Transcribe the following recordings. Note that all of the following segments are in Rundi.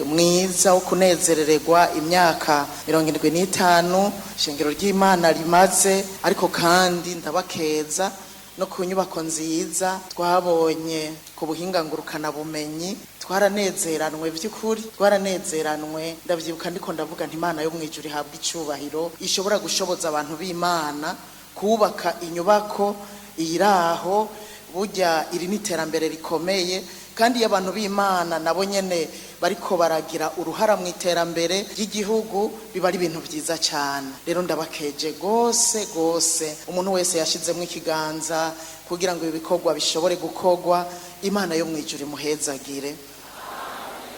Mwiza wo kunezerererwa imyaka 75 ishengero ry'Imana rimaze, ariko kandi ndabakeza no ku nyubako nziza twabonye ku buhinga ngurukana bumenyi. Twaranezeranwe by'ukuri, twaranezeranwe. Ndavyibuka ndiko ndavuga nti Imana yo mwijuru ihabwa icubahiro, ishobora gushoboza abantu b'Imana kubaka inyubako iyiraho. Burya iri ni iterambere rikomeye, kandi iyo abantu b'Imana nabo nyene bariko baragira uruhara mu iterambere ry'igihugu, biba ari ibintu vyiza cyane. Rero ndabakeje gose gose umuntu wese yashizemwo ikiganza kugira ngo ibi bikorwa bishobore gukorwa. Imana yo mwijuru imuhezagire,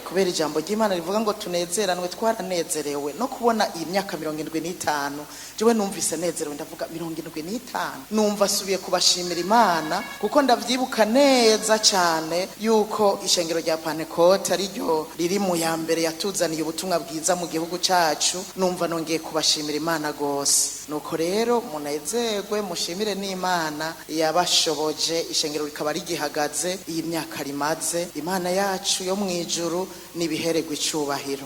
kubera ijambo ry'Imana rivuga ngo tunezeranwe. Twaranezerewe no kubona iyi myaka 75. Jewe numvise nezerewe, ndavuga 75, numva asubiye kubashimira Imana, kuko ndavyibuka neza cyane yuko ishengero rya Pantekote ariryo riri mu ya mbere yatuzaniye ubutumwa bwiza mu gihugu cacu. Numva nongeye kubashimira Imana gose. Nuko rero munezerwe, mushimire n'Imana yabashoboje, ishengero rikaba rigihagaze iyi myaka rimaze. Imana yacu yo mwijuru nibihererwa icubahiro.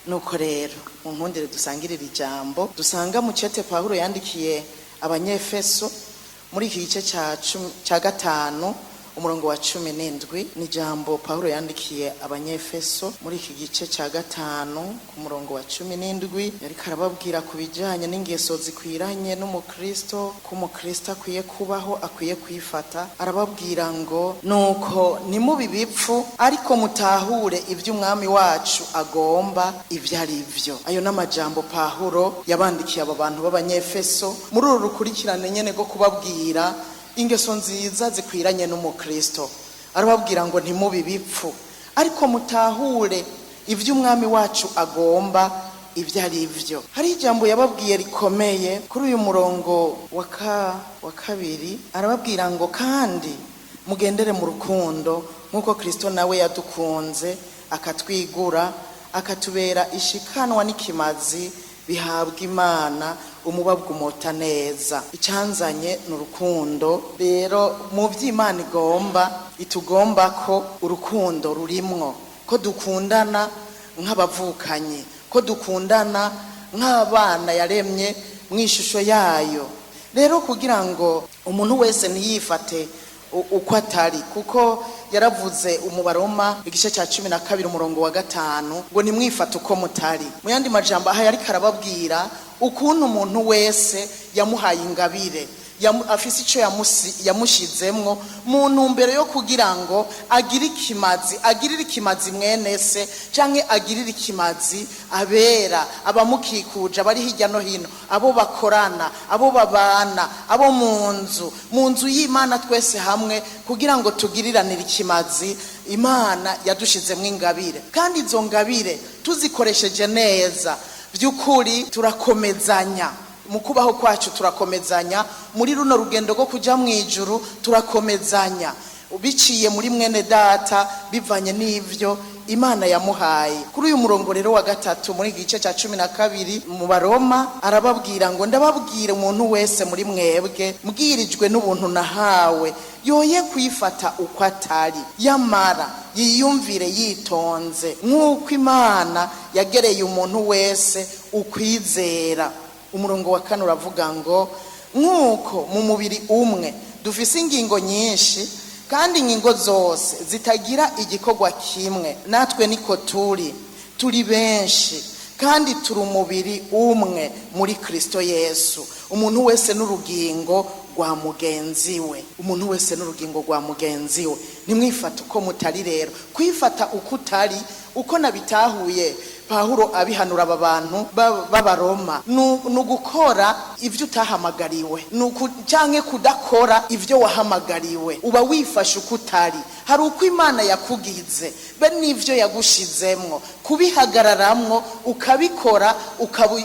Nuko rero mu nkundire dusangirira ijambo dusanga mu cete Pawulo yandikiye Abanyefeso muri iki gice ca 5, umurongo wa 17. Ni ijambo Pawulo yandikiye Abanyefeso muri iki gice ca 5 ku murongo wa 17. Yariko arababwira ku bijanye n'ingeso zikwiranye n'umukristo, ko umukristo akwiye kubaho, akwiye kwifata. Arababwira ngo: "Nuko ntimube ibipfu, ariko mutahure ibyo Umwami wacu agomba ibyo ari byo." Ayo n'amajambo Pawulo yabandikiye abo bantu b'Abanyefeso muri uru rukurikirane nyene rwo kubabwira ingeso nziza zikwiranye n'umukristo. Arababwira ngo: "Ntimube ibipfu, ariko mutahure ibyo Umwami wacu agomba ibyo ari byo." Hari ijambo yababwiye rikomeye kuri uyu murongo wa 2. Arababwira ngo: "Kandi mugendere mu rukundo, nk'uko Kristo nawe yadukunze, akatwigura, akatubera ishikanwa n'ikimazi bihabwa Imana, umubabwa umota neza." Icanzanye ni urukundo. Rero mu by'Imana igomba, itugomba ko urukundo rurimwo, ko dukundana nk'abavukanyi, ko dukundana nk'abana yaremye mu ishusho yayo. Rero kugira ngo umuntu wese ntiyifate uko atari, kuko yaravuze mu Baroma igice cya 12 umurongo wa 5 ngo: "Ntimwifate uko mutari." Mu yandi majambo, aha yariko arababwira ukuntu umuntu wese yamuhaye ingabire, afise ico yamushizemwo mu ntumbero yo kugira ngo agire ikimazi, agirire ikimazi mwene se, canke agirire ikimazi abera abamukikuje, abari hirya no hino, abo bakorana, abo babana, abo mu nzu y'Imana, twese hamwe kugira ngo tugiriranire ikimazi. Imana yadushizemwo ingabire, kandi izo ngabire tuzikoresheje neza, by'ukuri turakomezanya mu kubaho kwacu, turakomezanya muri runo rugendo rwo kuja mu ijuru, turakomezanya biciye muri mwene data, bivanye n'ivyo Imana yamuhaye. Kuri uyu murongo rero wa 3 muri iki gice cya 12 mu Baroma, arababwira ngo: "Ndababwira umuntu wese muri mwebwe, mbwirijwe n'ubuntu nahawe, yoye kwifata uko atari, yamara yiyumvire yitonze, nk'uko Imana yagereye umuntu wese ukwizera." Umurongo wa 4 uravuga ngo: "Nk'uko mu mubiri umwe dufise ingingo nyinshi, kandi ingingo zose zitagira igikorwa kimwe, natwe niko turi, turi benshi, kandi turi umubiri umwe muri Kristo Yesu, umuntu wese n'urugingo rwa mugenzi we." Umuntu wese n'urugingo rwa mugenzi we. Ntimwifate uko mutari. Rero kwifata uko utari, uko nabitahuye Pawulo abihanura aba bantu b'Abaroma, ni ugukora ibyo utahamagariwe, canke kudakora ibyo wahamagariwe. Uba wifashe uko utari. Hari uko Imana yakugize be n'ivyo yagushizemwo, kubihagararamwo, ukabikora,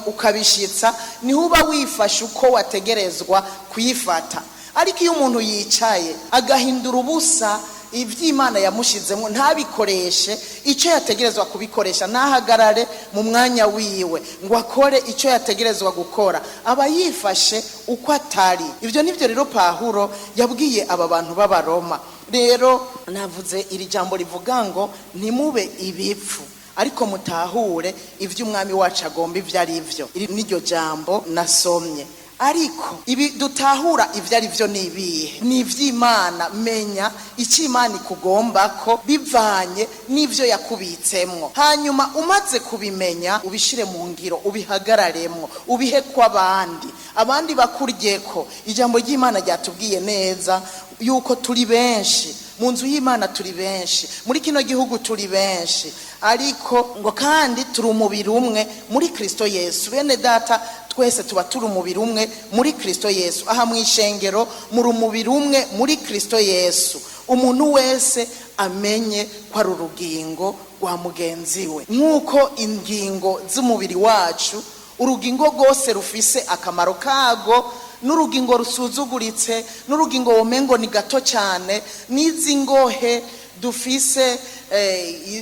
ukabishitsa, niho uba wifashe uko wategerezwa kuyifata. Ariko iyo umuntu yicaye agahindura ubusa Iby'Imana yamushizemo ntabikoreshe icyo yategerezwa kubikoresha, ntahagarare mu mwanya wiwe ngo akore icyo yategerezwa gukora, aba yifashe uko atari. Ibyo nibyo rero Pawulo yabwiye aba bantu b'Abaroma. Rero navuze iri jambo rivuga ngo ntimube ibipfu, ariko mutahure ibyo Umwami wacu agomba ibyo ari byo. Iri n'iryo jambo nasomye. Ariko ibi dutahura ibyo ari byo ni ibihe? Ni iby'Imana. Menya icyo Imana ikugomba ko bivanye n'ibyo yakubitsemwo, hanyuma umaze kubimenya ubishyire mu ngiro, ubihagararemwo, ubihe kw'abandi, abandi bakuryeko. Ijambo ry'Imana ryatubwiye neza yuko turi benshi mu nzu y'Imana, turi benshi muri kino gihugu, turi benshi, ariko ngo kandi turi umubiri umwe muri Kristo Yesu. Bene Data, twese tuba turi umubiri umwe muri Kristo Yesu. Aha mu ishengero muri umubiri umwe muri Kristo Yesu. Umuntu wese amenye ko ari urugingo rwa mugenzi we, nk'uko ingingo z'umubiri wacu, urugingo rwose rufise akamaro kago, n'urugingo rusuzuguritse, n'urugingo womengo ni gato cyane, n'izi ngohe dufise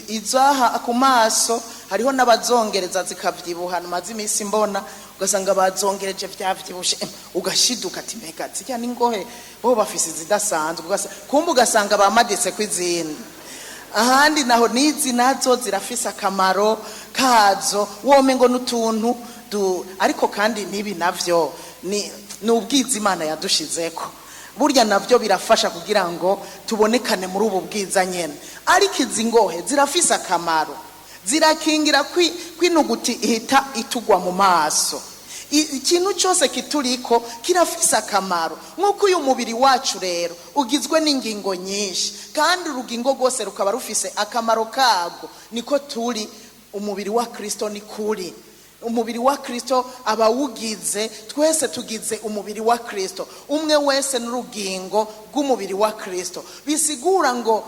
izaha ku maso, hariho n'abazongereza zikabyibuha. Maze iminsi mbona ugasanga bazongereje byavyibushe, ugashiduka ati: "Mbega zirya n'ingohe bo bafise izidasanzwe?" Kumbe ugasanga bamaditse kw'izindi ahandi. Naho n'izi nazo zirafise akamaro kazo, womengo n'utuntu ariko kandi n'ibi navyo ni ubwiza Imana yadushizeko. Burya navyo birafasha kugira ngo tubonekane muri ubu bwiza nyene. Ariko izi ngohe zirafise akamaro, zirakingira kwinuguti ihita itugwa mu maso. Ikintu cyose kituriko kirafise akamaro. Nk'uko uyu mubiri wacu rero ugizwe n'ingingo nyinshi, kandi urugingo rwose rukaba rufise akamaro karwo, niko turi umubiri wa Kristo. Ni kuri umubiri wa Kristo abawugize twese tugize umubiri wa Kristo. Umwe wese n'urugingo rw'umubiri wa Kristo. Bisigura ngo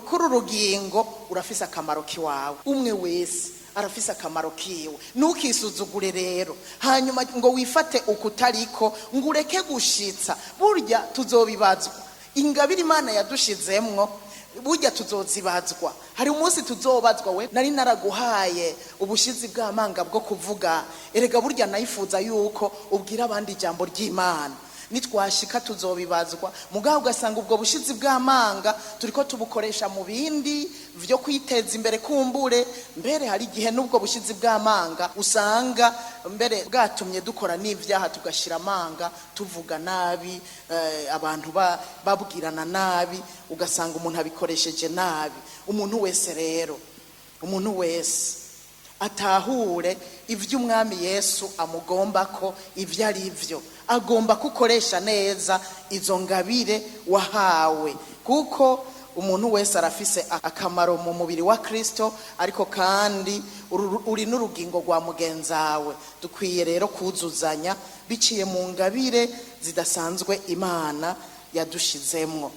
kuri urugingo urafise akamaro kiwawe. Umwe wese arafise akamaro kiwe. Ntukisuzugure rero hanyuma ngo wifate ukutariko, ngo ureke gushitsa. Burya tuzobibazwa ingabire Imana yadushizemwo, burya tuzozibazwa. Hari umunsi tuzobazwa: "We nari naraguhaye ubushizi bw'amanga bwo kuvuga, erega burya nayifuza yuko ubwira abandi ijambo ry'Imana." Nitwashika tuzobibazwa. Mugabo ugasanga ubwo bushizi bw'amanga turiko tubukoresha mu bindi vyo kwiteza imbere. Kumbure mbere hari igihe n'ubwo bushizi bw'amanga usanga mbere bwatumye dukora n'ibyaha, tugashira amanga tuvuga nabi, abantu babwirana nabi, ugasanga umuntu abikoresheje nabi. Umuntu wese rero, umuntu wese atahure ibyo Umwami Yesu amugomba ko ibyo ari byo. Agomba kukoresha neza izo ngabire wahawe, kuko umuntu wese arafise akamaro mu mubiri wa Kristo, ariko kandi uri n'urugingo rwa mugenzawe. Dukwiye rero kuzuzanya biciye mu ngabire zidasanzwe Imana yadushizemwo.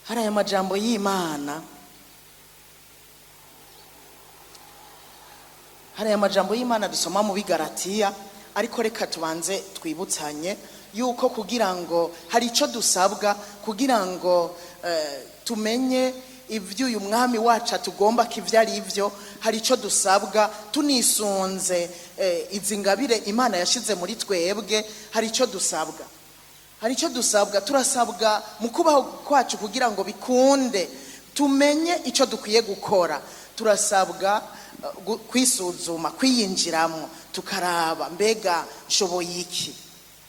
Hari aya majambo y'Imana, hari aya majambo y'Imana dusoma mu Bigaratiya. Ariko reka tubanze twibutsanye yuko kugira ngo hari icyo dusabwa kugira ngo tumenye ibyo uyu Mwami wacu atugomba ko ibyo ari byo. Hari icyo dusabwa tunisunze izi ngabire Imana yashyize muri twebwe. Hari icyo dusabwa, hari icyo dusabwa. Turasabwa mu kubaho kwacu kugira ngo bikunde tumenye icyo dukwiye gukora. Turasabwa kwisuzuma, kwiyinjiramo, tukaraba: mbega nshoboye iki?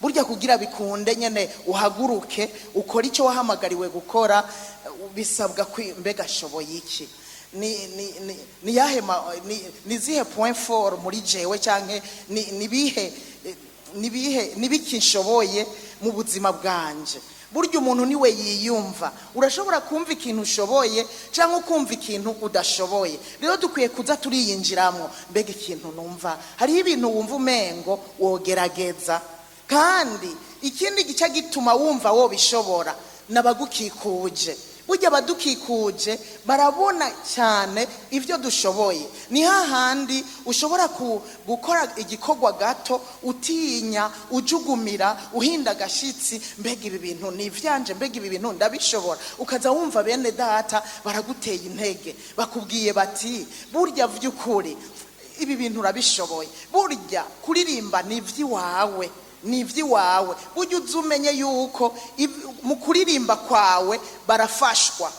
Burya kugira bikunde nyene uhaguruke ukore icyo wahamagariwe gukora, bisabwa mbega nshoboye iki? Ni yahe ni zihe point fort muri jewe, canke ni bihe nibihe nibiki nshoboye mu buzima bwanje? Burya umuntu niwe yiyumva. Urashobora kumva ikintu ushoboye cyangwa ukumva ikintu udashoboye. Rero dukwiye kuza turiyinjiramo: mbega ikintu numva, hariho ibintu wumva umengo wogerageza, kandi ikindi gice gituma wumva wobishobora n'abagukikuje. Burya abadukikuje barabona cyane ibyo dushoboye. Ni hahandi ushobora gukora igikorwa gato utinya, ujugumira, uhinda agashitsi, mbega ibi bintu ni ivyanje, mbega ibi bintu ndabishobora. Ukaza wumva bene data baraguteye intege, bakubwiye bati burya vy'ukuri ibi bintu urabishoboye, burya kuririmba ni ivy'iwawe, ni ivy'iwawe. Burya uzi umenye yuko mu kuririmba kwawe barafashwa.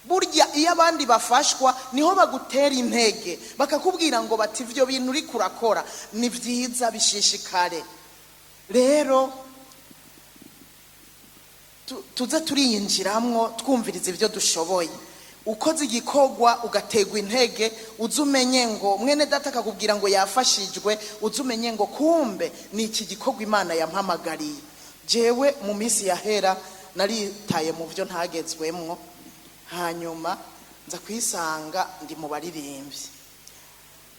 Burya iyo abandi bafashwa niho bagutera intege, bakakubwira ngo bati ivyo bintu uriko urakora ni vyiza, bishishikare. Rero tuze turiyinjiramwo, twumviriza ibyo dushoboye. Ukoze igikorwa ugategwa intege, uze umenye ngo mwene data akakubwira ngo yafashijwe, uze umenye ngo kumbe ni iki gikorwa Imana yampamagariye. Jewe mu minsi yahera naritaye mu byo ntagezwemwo, hanyuma nza kwisanga ndi mu baririmbyi.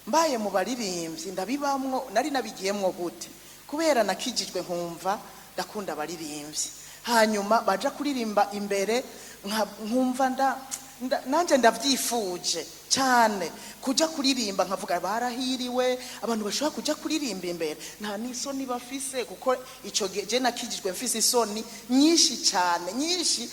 Mbaye mu baririmbyi ndabibamwo, nari nabigiyemwo gute? Kubera nakijijwe nkumva ndakunda abaririmbyi, hanyuma baja kuririmba imbere nkumva nanje ndavyifuje cyane kuja kuririmba, nkavuga barahiriwe abantu bashobora kuja kuririmba imbere nta n'isoni bafise, kuko ico gihe je nakijijwe mfise isoni nyinshi cyane, nyinshi,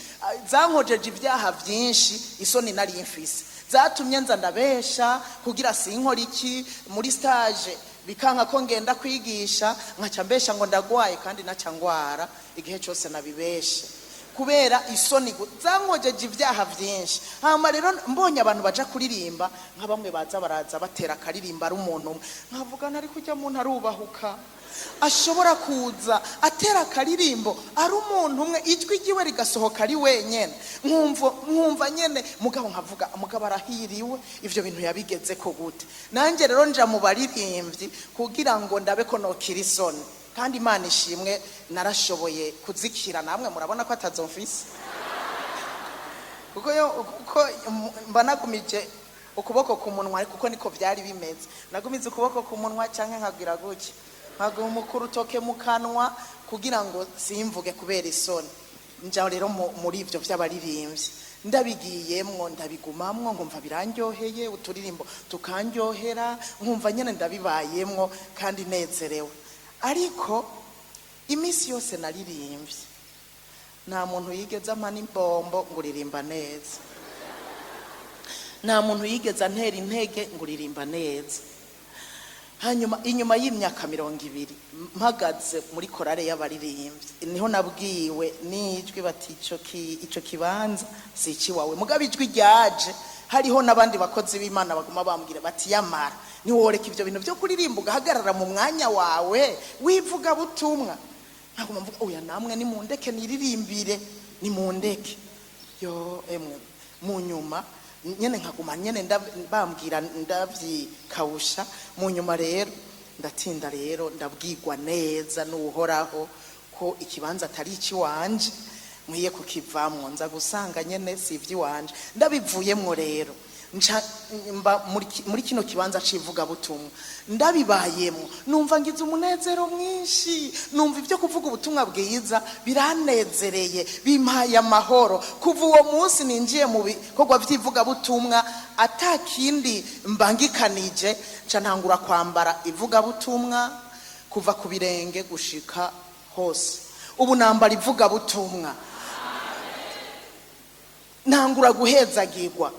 zankojeje ibyaha byinshi. Isoni nari mfise zatumye nza ndabesha kugira sinkora iki muri stage, bikanka ko ngenda kwigisha, nkaca mbesha ngo ndagwaye kandi naca ngwara igihe cyose nabibeshe kubera isoni zankojeje ibyaha byinshi. Hama rero mbonye abantu baja kuririmba, nka bamwe baza baraza batera akaririmba ari umuntu umwe, nkavuga ntari kujya muntu arubahuka ashobora kuza atera akaririmbo ari umuntu umwe, ijwi ryiwe rigasohoka ari wenyene, nkumva nyene mugabo nkavuga mugabo arahiriwe, ivyo bintu yabigeze ko gute? Nanjye rero nja mu baririmbyi kugira ngo ndabe ko nokira isoni, kandi Imana ishimwe narashoboye kuzikira. Namwe murabona ko atazo mfise, kuko mba nagumije ukuboko ku munwa, kuko niko byari bimeze. Nagumize ukuboko ku munwa cyangwa nkagira gutya, nkaguma urutoke mu kanwa kugira ngo simvuge kubera isoni. Nja rero muri ivyo vy'abaririmbyi, ndabigiyemwo, ndabigumamwo, nkumva birandyoheye, uturirimbo tukandyohera, nkumva nyene ndabibayemwo kandi nezerewe. Ariko iminsi yose naririmbye nta muntu yigeze ampa n'imbombo ngo uririmba neza, nta muntu yigeze antera intege ngo uririmba neza. Hanyuma inyuma y'imyaka 20 mpagaze muri korale y'abaririmbyi, niho nabwiwe n'ijwi bati ico kibanza si ikiwawe. Mugabo ijwi ryaje hariho n'abandi bakozi b'Imana baguma bambwira bati yamara ntiworeka ibyo bintu byo kuririmba ugahagarara mu mwanya wawe wivuga butumwa. Nkaguma mvuga oya, namwe nimundeke niririmbire, nimundeke. Yo emwe, mu nyuma nyene nkaguma nyene bambwira ndavyikawusha. Mu nyuma rero ndatinda, rero ndabwirwa neza n'Uhoraho ko ikibanza atari ikiwanje, nkwiye kukivamwo. Nza gusanga nyene si ivy'iwanje. Ndabivuyemwo rero nca mba muri kino kibanza c'ivugabutumwa, ndabibayemwo numva ngize umunezero mwinshi, numva ibyo kuvuga ubutumwa bwiza biranezereye, bimpaye amahoro. Kuva uwo munsi ninjiye mu bikorwa vy'ivugabutumwa atakindi mbangikanije, nca ntangura kwambara ivugabutumwa kuva ku birenge gushika hose. Ubu nambara ivugabutumwa, ntangura guhezagirwa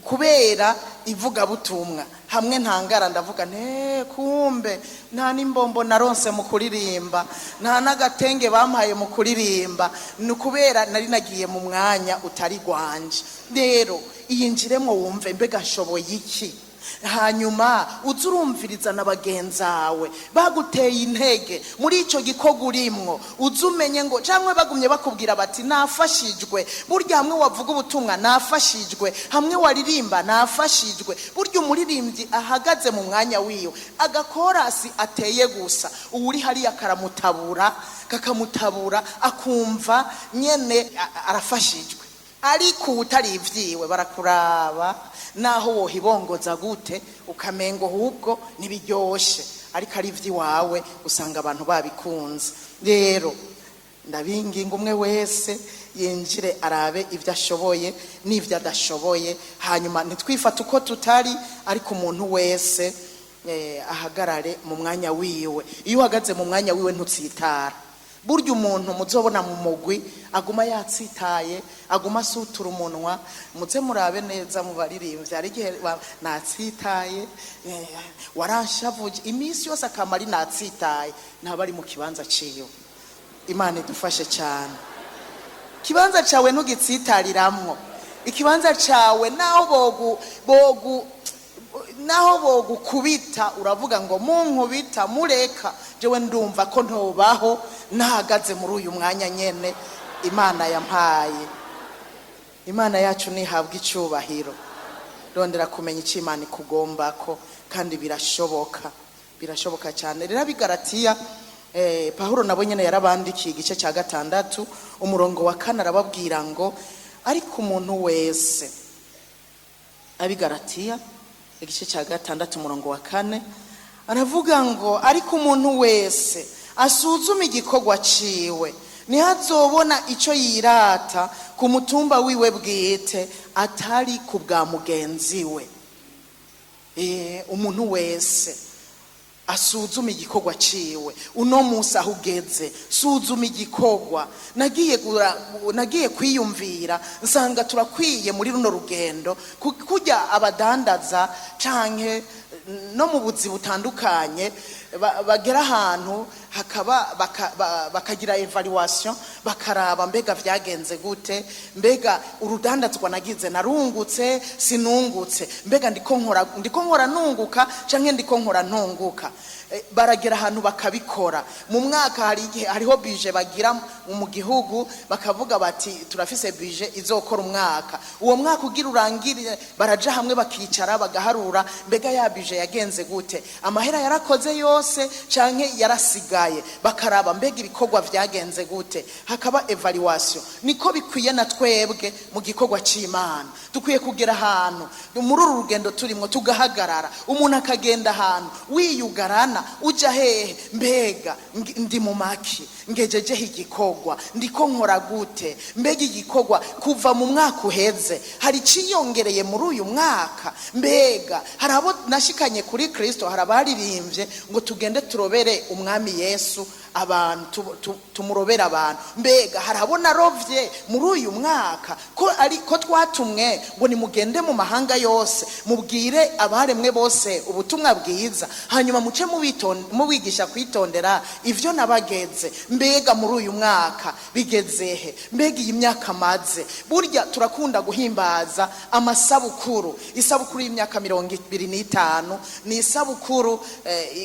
kubera ivugabutumwa. Hamwe ntangara ndavuga nte kumbe nta n'imbombo naronse mu kuririmba, nta n'agatenge bampaye mu kuririmba, ni ukubera nari nagiye mu mwanya utari gwanje. Rero iyinjiremo wumve mbega nshoboye iki, hanyuma uze urumviriza na bagenzawe baguteye intege muri ico gikorwa urimwo, uze umenye ngo cyangwa bagumye bakubwira bati nafashijwe. Burya hamwe wavuga ubutumwa nafashijwe, hamwe waririmba nafashijwe. Burya umuririmbyi ahagaze mu mwanya wiwe, agakorasi ateye gusa, uwuri hariya karamutabura, kakamutabura, akumva nyene arafashijwe. Ariko utari ivyiwe barakuraba naho wohibongoza gute, ukamengo ahubwo ntibiryoshe, ariko ari ivy'iwawe usanga abantu babikunze. Rero ndabinginga umwe wese Yinjire arabe ibyo ashoboye n'ibyo adashoboye, hanyuma ntitwifate uko tutari, ariko umuntu wese ahagarare mu mwanya wiwe. Iyo uhagaze mu mwanya wiwe ntutsitara. Burya umuntu muzobona mu mugwi aguma yatsitaye, aguma asutura umunwa, muze murabe neza mu baririmbyi, hari igihe natsitaye, waranshavuje iminsi yose, akama ari natsitaye, ntaba ari mu kibanza ciwe. Imana idufashe cyane. Ikibanza cyawe ntugitsitariramwo. Ikibanza cyawe naho bogu bogu naho bogukubita, uravuga ngo munkubita mureka, jewe ndumva ko ntobaho nahagaze muri uyu mwanya nyene Imana yampaye. Imana yacu ntihabwa icyubahiro. Rondera kumenya icyo Imana ikugombako, kandi birashoboka, birashoboka cyane. Rero Abigaratiya, Pawulo nabo nyene yarabandikiye, igice cya 6 umurongo wa 4, arababwira ngo ariko umuntu wese, Abigaratiya igice cya 6 umurongo wa 4, aravuga ngo ariko umuntu wese asuzume igikorwa ciwe, niho azobona icyo yirata ku mutumba wiwe bwite, atari ku bwa mugenzi we. Umuntu wese asuzume igikorwa ciwe. Uno munsi aho ugeze, suzuma igikorwa. Nagiye kwiyumvira nsanga turakwiye muri runo rugendo kujya abadandaza canke no mu buzi butandukanye bagera ahantu hakaba bakagira evaluation, bakaraba mbega vyagenze gute, mbega urudandazwa nagize narungutse, sinungutse, mbega ndiko nkora nunguka canke ndiko nkora ntunguka. Baragera ahantu bakabikora mu mwaka. Hari igihe hariho budget bagira mu gihugu, bakavuga bati turafise budget izokora umwaka. Uwo mwaka ugira urangire, baraja hamwe bakicara bagaharura, mbega ya budget yagenze gute, amahera yarakoze yose canke yarasigaye, bakaraba mbega ibikorwa vyagenze gute, hakaba evaluation. Niko bikwiye na twebwe mu gikorwa c'Imana. Dukwiye kugera ahantu muri uru rugendo turimo tugahagarara, umuntu akagenda ahantu wiyugarana, uja hehe, mbega ndi mu maki, ngejejeho igikorwa, ndiko nkora gute, mbega igikorwa kuva mu mwaka uheze hari iciyongereye muri uyu mwaka, mbega hari abo nashikanye kuri Kristo. Hari abaririmbye ngo tugende turobere Umwami Yesu abantu, tumurobere abantu. Mbega hari abo narovye muri uyu mwaka? Ko ari ko twatumwe ngo nimugende mu mahanga yose, mubwire abaremwe bose ubutumwa bwiza, hanyuma muce mubigisha kwitondera ivyo nabageze. Mbega muri uyu mwaka bigezehe? Mbega iyi myaka maze? Burya turakunda guhimbaza amasabukuru. Isabukuru y'imyaka 25 ni isabukuru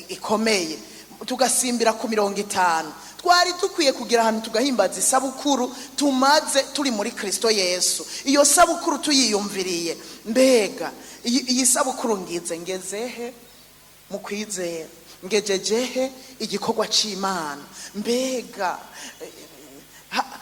ikomeye, tugasimbira ku 50. Twari dukwiye kugira ahantu tugahimbaza isabukuru tumaze turi muri Kristo Yesu. Iyo sabukuru tuyiyumviriye, mbega iyi sabukuru ngize ngezehe mu kwizera, ngejejehe igikorwa c'Imana, mbega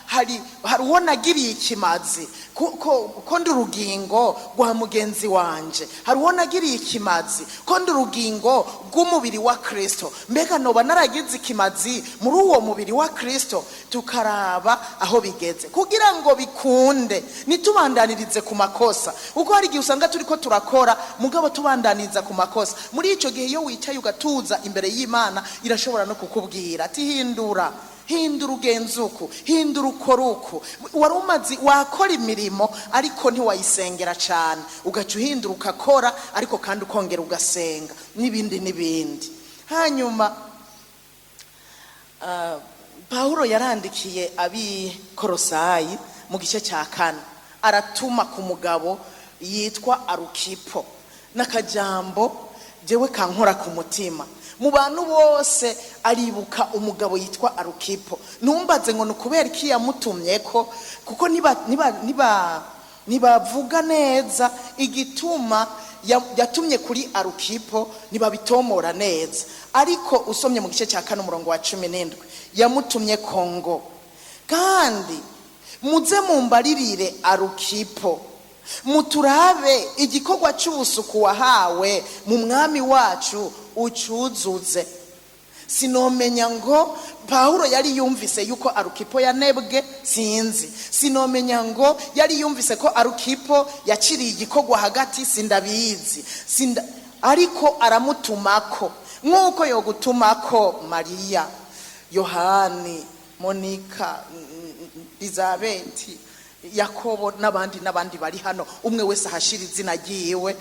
hari uwo nagiriye ikimazi, ko ndi urugingo rwa mugenzi wanje, hari uwo nagiriye ikimazi, ko ndi urugingo rw'umubiri wa Kristo, mbega noba naragize ikimazi muri uwo mubiri wa Kristo? Tukaraba aho bigeze kugira ngo bikunde, ntitubandanirize ku makosa, kuko hari igihe usanga turiko turakora mugabo tubandaniriza ku makosa. Muri ico gihe, iyo wicaye ugatuza imbere y'Imana, irashobora no kukubwira ati hindura, hindura, ugenze uku, hindura, ukora uku. Wari umaze wakora imirimo ariko ntiwayisengera cyane, ugaca uhindura ukakora, ariko kandi ukongera ugasenga, n'ibindi n'ibindi. Hanyuma Pawulo yarandikiye Abikorosayi mu gice cya 4, aratuma ku mugabo yitwa Arukipo n'akajambo jewe kankora ku mutima. Mu bantu bose aribuka umugabo yitwa Arukipo. Ntumbaze ngo ni ukubera iki yamutumye ko, kuko niba niba niba ntibavuga neza igituma yatumye kuri Arukipo, ntibabitomora neza. Ariko usomye mu gice cya 4 umurongo wa 17, yamutumye kongo kandi muze mumbaririre Arukipo, muturabe igikorwa cy'ubusuku wahawe mu Mwami wacu ucuzuze. Sinomenya ngo Pawulo yari yumvise yuko Arukipo yanebwe, sinzi. Sinomenya ngo yari yumvise ko Arukipo yakiriye igikorwa hagati, sindabizi. Ariko aramutumako nk'uko yogutumako Mariya, Yohani, Monika, Elizabeti, Yakobo n'abandi n'abandi bari hano, umwe wese ahashira izina ryiwe,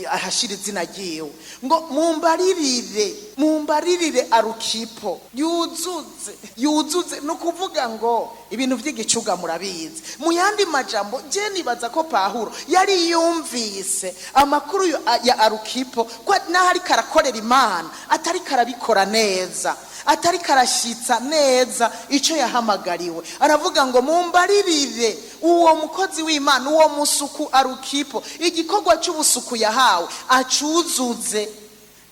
ahashira izina ryiwe, ngo mumbaririre, mumbaririre Arukipo yuzuze, yuzuze. Ni ukuvuga ngo ibintu by'igicuga murabizi. Mu yandi majambo, je nibaza ko Pawulo yari yumvise amakuru ya Arukipo, ko naho ariko arakorera Imana atari karabikora neza, atari karashyitsa neza icyo yahamagariwe. Aravuga ngo mumbaririre uwo mukozi w'Imana, uwo musuku Arukipo, igikorwa cy'ubusuku yahawe acuzuze,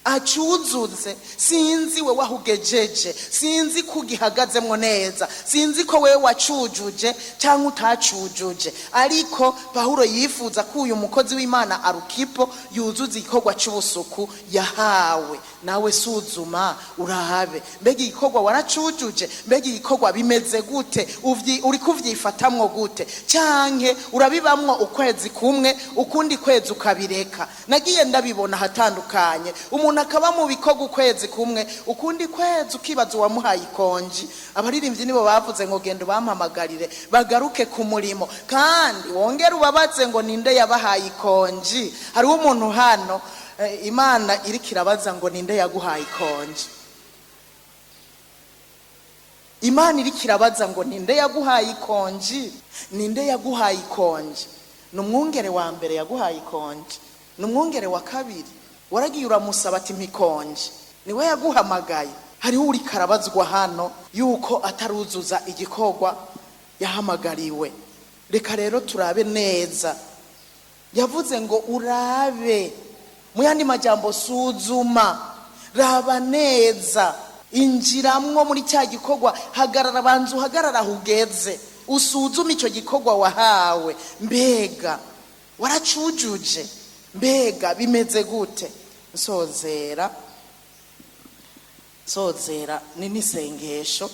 acuzuze. Sinzi we wahugejeje, sinzi ko ugihagazemwo neza, sinzi ko wewe wacujuje cyangwa utacujuje, ariko Pawulo yifuza ko uyu mukozi w'Imana Arukipo yuzuza igikorwa cy'ubusuku yahawe. Nawe suzuma urabe, mbega igikorwa waracujuje? Mbega igikorwa bimeze gute? Uri kuvyifatamwo gute? Canke urabibamwo ukwezi kumwe, ukundi kwezi ukabireka? Nagiye ndabibona ahatandukanye, umuntu akaba mu bikorwa ukwezi kumwe, ukundi kwezi ukibaza uwamuhaye ikonji. Abaririmbyi nibo bavuze ngo genda ubampamagarire bagaruke ku murimo, kandi wongere ubabaze ngo ninde yabahaye ikonji. Hariho umuntu hano Imana iriko irabaza ngo ninde yaguhaye ikonji. Imana iriko irabaza ngo ninde yaguhaye ikonji, ninde yaguhaye ikonji? Ni umwungere wa mbere yaguhaye ikonji? Ni umwungere wa kabiri? Waragiye uramusaba ati mpikonje? Niwe yaguhamagaye? Hariho uri karabazwa hano yuko ataruzuza igikorwa yahamagariwe. Reka rero turabe neza. Yavuze ngo urabe, mu yandi majambo suzuma, raba neza, injiramwo muri cya gikorwa, hagarara, banza uhagarara aho ugeze, usuzume icyo gikorwa wahawe. Mbega waracujuje? Mbega bimeze gute? Nsozera, nsozera ni n'isengesho,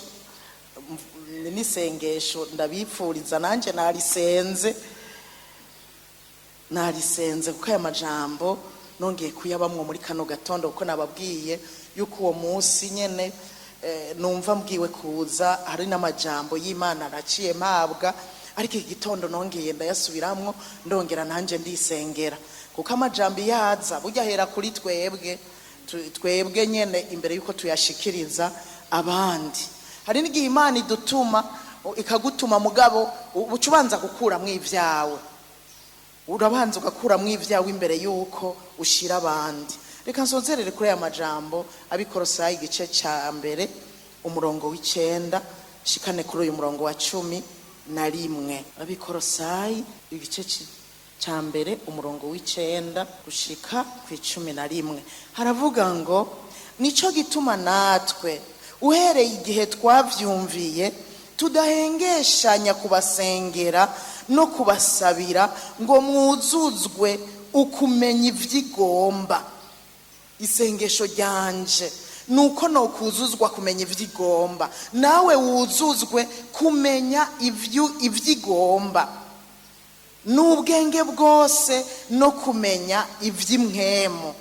ni n'isengesho ndabipfuriza. Nanjye narisenze, narisenze, kuko aya majambo nongeye kuyabamwo muri kano gatondo, kuko nababwiye yuko uwo munsi nyene numva mbwiwe kuza, hari n'amajambo y'Imana naciye mpabwa, ariko iki gitondo nongeye ndayasubiramwo, ndongera nanjye ndisengera, kuko amajambo yaza burya ahera kuri twebwe, twebwe nyene imbere yuko tuyashikiriza abandi. Hari n'igihe Imana idutuma, ikagutuma, mugabo uca ubanza gukuramwo ibyawe, urabanza ugakuramwo ibyawe imbere yuko ushira abandi. Reka nsozerere kuri aya majambo, Abikorosayi igice cya 1 umurongo w'9, shikane kuri uyu murongo wa 11. Abikorosayi igice cya 1 umurongo w'9 gushika ku 11, haravuga ngo nico gituma natwe uhereye igihe twavyumviye tudahengeshanya kubasengera no kubasabira ngo mwuzuzwe ukumenya ivyigomba. Isengesho ryanje nuko nokuzuzwa kumenya ivyigomba, nawe wuzuzwe kumenya ivyigomba n'ubwenge bwose no kumenya ivy'imwemu.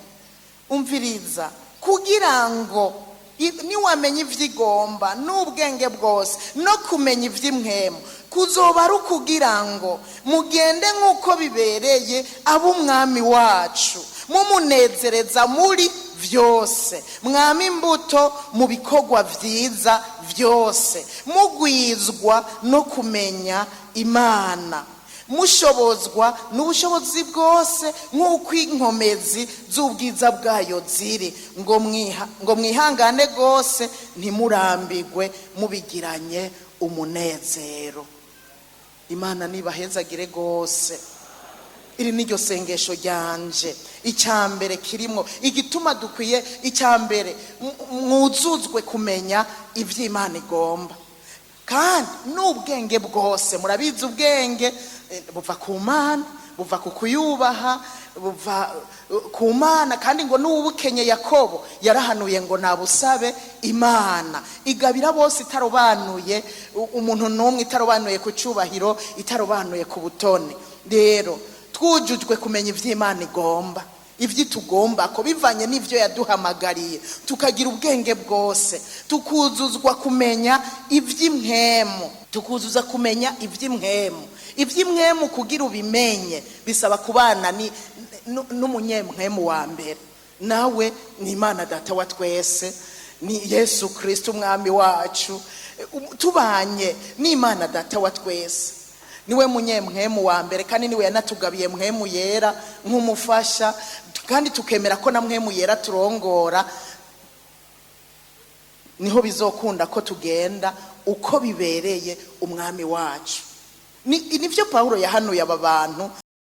Umviriza, kugira ngo niwamenya ivyigomba n'ubwenge bwose no kumenya ivy'imwemu, kuzoba ari ukugira ngo mugende nk'uko bibereye ab'umwami wacu, mumunezereza muri vyose, mwama imbuto mu bikorwa vyiza vyose, mugwizwa no kumenya Imana, mushobozwa n'ubushobozi bwose nk'uko inkomezi z'ubwiza bwayo ziri, ngo mwihangane rwose, ntimurambigwe, mubigiranye umunezero. Imana nibahezagire rwose. Iri ni ryo sengesho ryanje. Icya mbere kirimo igituma dukwiye, icya mbere, mwuzuzwe kumenya iby'Imana igomba kandi n'ubwenge bwose. Murabizi, ubwenge buva ku Mana. Buva ku kuyubaha, buva ku Mana. Kandi ngo n'uwubukenye, Yakobo yarahanuye ngo nabusabe Imana igabira bose itarobanuye umuntu n'umwe, itarobanuye ku cyubahiro, itarobanuye ku butoni. Rero twujujwe kumenya iby'Imana igomba, ibyo itugomba ko bivanye n'ibyo yaduhamagariye, tukagira ubwenge bwose, tukuzuzwa kumenya iby'impwemu, tukuzuza kumenya iby'impwemu. Iby'impwemu kugira ubimenye bisaba kubana n'umunyempwemu wa mbere, nawe ni Imana Data wa twese, ni Yesu Kirisito Umwami wacu. Tubanye n'Imana Data wa twese, niwe munyempwemu wa mbere, kandi niwe yanatugabiye Mpwemu Yera nk'umufasha, kandi tukemera ko na Mpwemu Yera turongora, niho bizokunda ko tugenda uko bibereye Umwami wacu. Nibyo Pawulo yahanuye aba bantu.